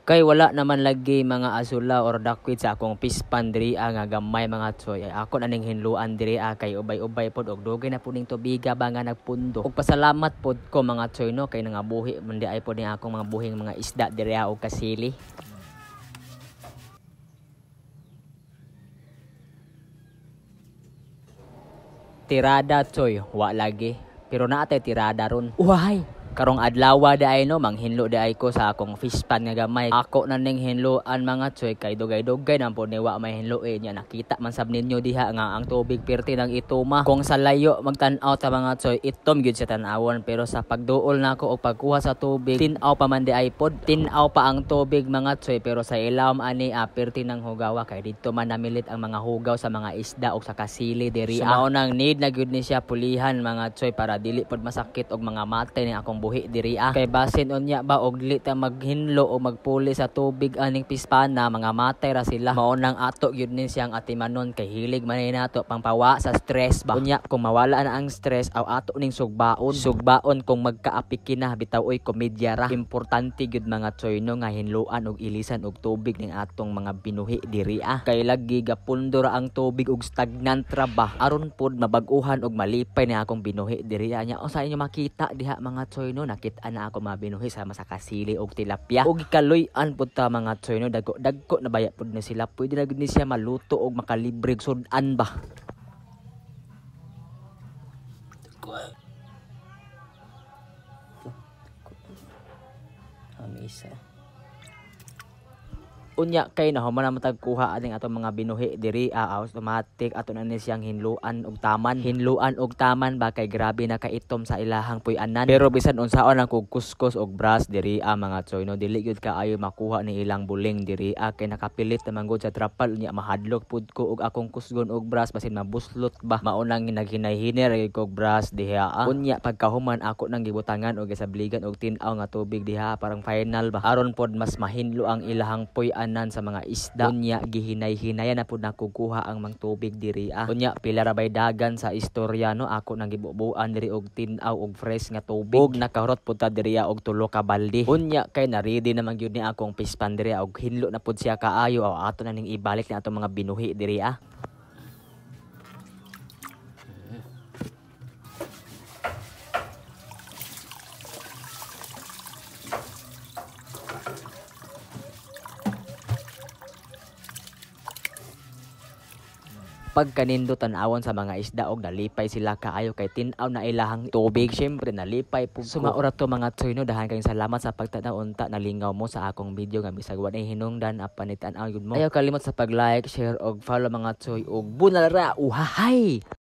Kay wala naman lagi mga asula or duckweed sa akong fish pond diri nga gamay mga tsoy. Ay ako na ning hinluan diri kay ubay-ubay pod og dugay na pud ning tubiga ba nga nagpundo. Ug pasalamat pod ko mga tsoy no kay nangabuhi man di ay pod ning akong mga buhing mga isda diri og kasili. Tirada tsoy, wa lagi. Pero naa tay tirada ron. Uhay! Karong adlaw di ay no, manghinlo di ay ko sa akong fish pond nga gamay. Ako na ning hinloan mga tsoy kay dugay-dugay nang pod ni wa may hinloin niya. Nakita man sab ninyo diha nga ang tubig pirti nang ituma. Kung sa layo magtan-aw ta mga tsoy, itom gyud sa tan-awon, pero sa pagduol nako og pagkuha sa tubig, tin-aw pa man di ay pod. Tin-aw pa ang tubig mga tsoy, pero sa ilawom ani pirti nang hugawa kay didto man namilit ang mga hugaw sa mga isda og sa kasili diri. So, mao nang need na gyud ni siya pulihan mga tsoy para dili pod masakit og mga matay ni akong buhi diri Kay basin unya ba og dili ta maghinlo o magpuli sa tubig aning pispana, mga matay ra sila. Mao nang ato gyud ni siyang atimanon kay hilig man ni nato pangpawa sa stress ba. Unya kung mawala na ang stress aw ato ning sugbaon. Sugbaon kung magkaapiki na bitaw oy komedya ra. Importante gyud mga tsoy no nga hinloan og ilisan og tubig ning atong mga binuhi diri Kay lagi gapundo ra ang tubig og stagnant ra ba. Aron pod mabag-uhan og malipay ni akong binuhi diri nya. O sa inyo makita diha mga tsoy no, nakita na ako mga binuhi sama sa kasili og tilapia. Og gikaluy-an pud ta mga tsoy no, dagko na baya pud ni sila. Pwede na gud ni siya maluto og makalibreg sud-an ba. Amisa. Unya kay nahuman na matagkuha aning atong mga binuhi diri automatic ato na ni siyang hinluan og taman. Hinluan og taman ba kay grabe na kaitom sa ilahang puy-anan. Pero bisan unsaon ang kuskus og brush diri mga tsoy no, dili gyud kaayo makuha ni ilang buling diri kay nakapilit naman gud sa trapal. Unya mahadlok pud ko og akong kusgon og brush basin mabuslot ba. Mao nang naghinay-hinay ra gyud ko og brush diha. Unya pagkahuman ako nang gibutangan og gisabligan og tin-aw nga tubig diha parang final ba, aron pod mas mahinlo ang ilahang puy-anan sa mga isda. Unya gihinay-hinayan na pud nakukuha ang mang tubig diri Unya pila ra bay dagan sa istorya no, ako nang gibubuan diri og tin-aw og fresh nga tubig. Ug nakahurot pud ta diri og tulo ka balde. Unya kay na-ready naman gyud ni akong fish pond diri og hinlo na pud siya kaayo. Aw ato na ning ibalik ni atong mga binuhi diri Pagkanindo tan-awon sa mga isda og nalipay sila kaayo kay tin-aw na ilahang tubig. Syempre nalipay pud ko. Sumaora to mga tsoy no, dahan kayong salamat sa pagtan-aw unta nalingaw mo sa akong video nga bisag wa nay hinungdan apan itan-aw gyud mo. Ayaw kalimot sa pag-like, share og follow mga tsoy og bunalara uhahay.